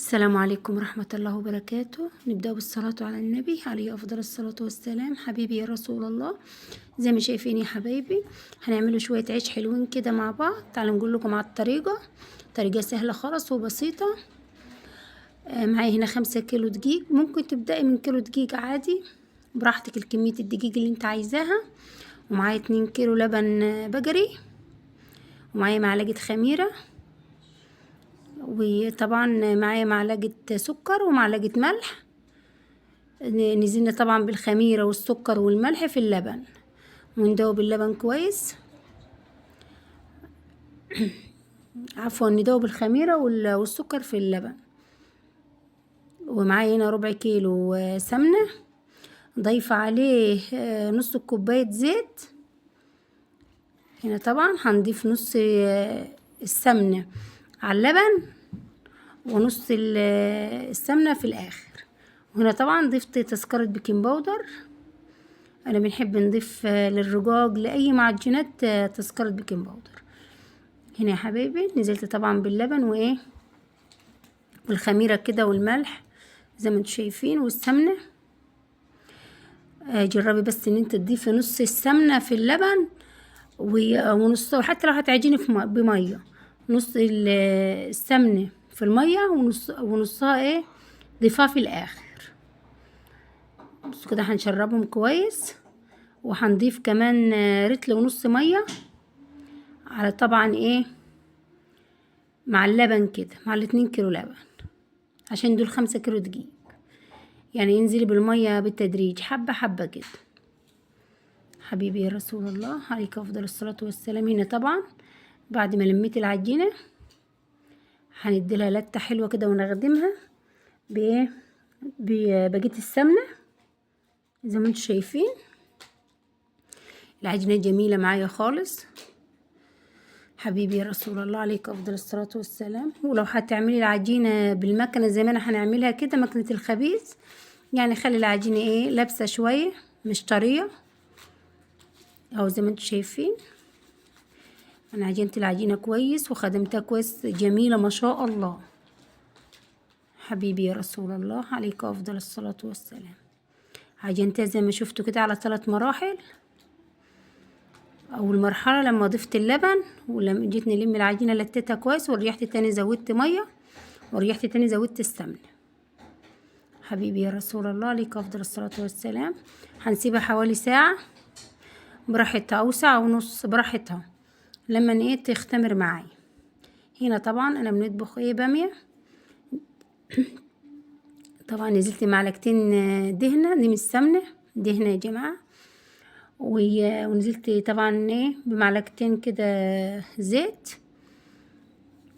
السلام عليكم ورحمة الله وبركاته. نبدأ بالصلاة على النبي عليه أفضل الصلاة والسلام. حبيبي يا رسول الله، زي ما شايفين يا حبايبي هنعملوا شوية عيش حلوين كده مع بعض. تعالوا نقول لكم على الطريقة، طريقة سهلة خالص وبسيطة. معايا هنا 5 كيلو دقيق، ممكن تبدأي من كيلو دقيق عادي براحتك، الكمية الدقيق اللي انت عايزاها. ومعايا 2 كيلو لبن بقري، ومعايا معلقة خميرة، وطبعا معايا معلقة سكر ومعلقة ملح. نزلنا طبعا بالخميرة والسكر والملح في اللبن، وندوب اللبن كويس. عفوا، ندوب الخميرة والسكر في اللبن. ومعايا هنا ربع كيلو سمنة، ضايفة عليه نص كوباية زيت. هنا طبعا هنضيف نص السمنة على اللبن ونص السمنة في الآخر. وهنا طبعا ضفت تذكرة baking powder. أنا بنحب نضيف للرجاج لأي معجنات تذكرة baking powder. هنا يا حبايبي نزلت طبعا باللبن وإيه والخميرة كده والملح زي ما انتم شايفين والسمنة. جربي بس ان انت تضيفي نص السمنة في اللبن ونص، وحتى لو هتعجني بمية، نص السمنة في المية ونصها ايه ضيفها في الاخر. بصوا كده هنشربهم كويس، وهنضيف كمان رتل ونص مية على طبعا ايه مع اللبن كده، مع 2 كيلو لبن، عشان دول 5 كيلو دقيق. يعني انزلي بالمية بالتدريج حبة حبة كده. حبيبي يا رسول الله عليك افضل الصلاة والسلام. هنا طبعا بعد ما لميت العجينة هنديلها لتة حلوة كده ونخدمها بايه بباجيت السمنة زي ما انتم شايفين. العجينة جميلة معايا خالص. حبيبي يا رسول الله عليك افضل الصلاة والسلام. ولو هتعملي العجينة بالمكنة زي ما انا هنعملها كده، مكنة الخبيز، يعني خلي العجينة ايه لابسة شوية مش طرية اهو زي ما انتم شايفين. انا عجنت العجينة كويس وخدمتها كويس، جميلة ما شاء الله. حبيبي يا رسول الله عليك افضل الصلاة والسلام. عجنتها زي ما شفتوا كده على 3 مراحل. اول مرحلة لما ضفت اللبن، ولما جيت نلم العجينة لتيتها كويس، ورجعت تاني زودت مية، ورجعت تاني زودت السمنة. حبيبي يا رسول الله عليك افضل الصلاة والسلام. هنسيبها حوالي ساعة براحتها او ساعة ونص براحتها لما ايه تختمر معايا. هنا طبعا انا بنطبخ ايه بامية. طبعا نزلت معلقتين دهنة، دي مش سمنة، دهنة يا جماعة. ونزلت طبعا ايه بمعلقتين كده زيت،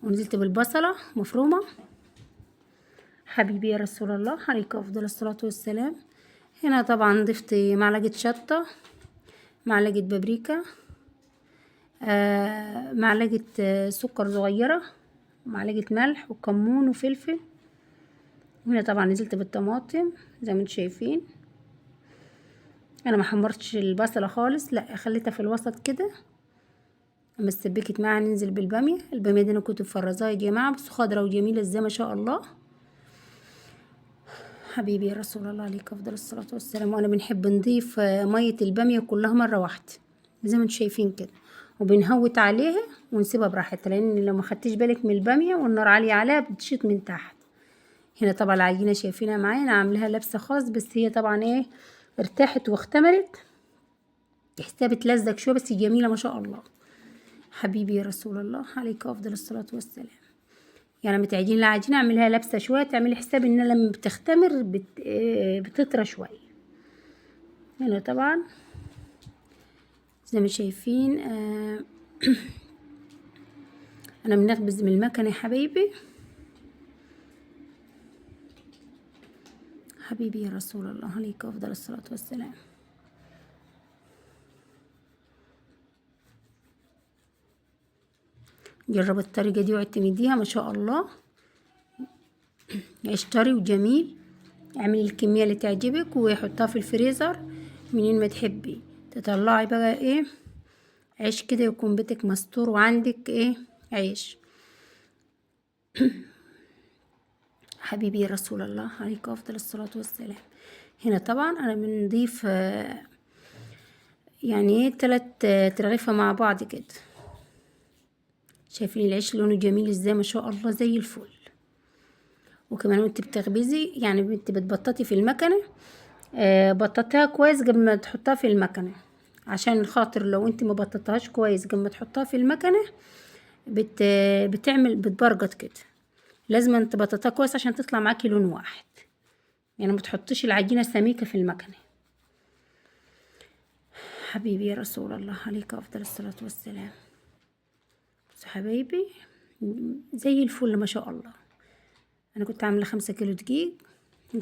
ونزلت بالبصلة مفرومة. حبيبي يا رسول الله عليك افضل الصلاة والسلام. هنا طبعا ضفت معلقة شطة، معلقة بابريكا، معلقة سكر صغيرة، معلقة ملح وكمون وفلفل. هنا طبعا نزلت بالطماطم زي ما انتم شايفين. انا ما حمرتش البصلة خالص، لا خليتها في الوسط كده. اما استبكت معاها ننزل بالبامية. البامية دي انا كنت مفرزاها يا جماعة، بس خضرة وجميلة ازاي ما شاء الله. حبيبي يا رسول الله عليك افضل الصلاة والسلام. وانا بنحب نضيف مية البامية كلها مرة واحدة زي ما انتم شايفين كده، وبنهوت عليها ونسيبها براحتها، لان لو ما خدتيش بالك من البامية والنار عالية عليها بتشيط من تحت. هنا طبعا العجينة شايفينها معايا، انا عاملاها لابسة خالص، بس هي طبعا ايه ارتاحت واختمرت، تحسها بتلزق شوية بس جميلة ما شاء الله. حبيبي يا رسول الله عليك افضل الصلاة والسلام. يعني لما تعجين العجينة اعملها لابسة شوية، تعملي حساب ان لما بتختمر بتطرى شوية. هنا طبعا زي ما شايفين، انا بنخبز من المكنة يا حبايبي. حبيبي يا رسول الله عليك افضل الصلاة والسلام. جربوا الطريقة دي واعتمديها ما شاء الله، عيش طري وجميل. اعملي الكمية اللي تعجبك وحطها في الفريزر منين ما تحبي. تطلعي بقى ايه عيش كده يكون بيتك مستور وعندك ايه عيش. حبيبي يا رسول الله عليك افضل الصلاة والسلام. هنا طبعا انا بنضيف يعني ايه 3 ترغيفة مع بعض كده. شايفين العيش لونه جميل ازاي ما شاء الله، زي الفل. وكمان وانت بتخبزي يعني انت بتبططي في المكنة، بططيها كويس قبل ما تحطها في المكنة، عشان خاطر لو انت ما بططتهاش كويس قبل ما تحطها في المكنة بتبرجط كده. لازم انت تبططها كويس عشان تطلع معاكي لون واحد، يعني ما تحطيش العجينة سميكة في المكنة. حبيبي يا رسول الله عليك افضل الصلاة والسلام. بصوا حبايبي زي الفل ما شاء الله. انا كنت عاملة 5 كيلو دقيق،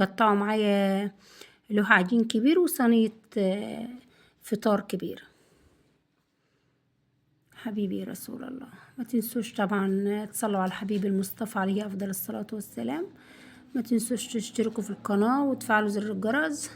قطعوا معايا لوح عجين كبير وصينية فطار كبيرة. حبيبي يا رسول الله، ما تنسوش طبعا تصلوا على الحبيب المصطفى عليه افضل الصلاة والسلام. ما تنسوش تشتركوا في القناة وتفعلوا زر الجرس.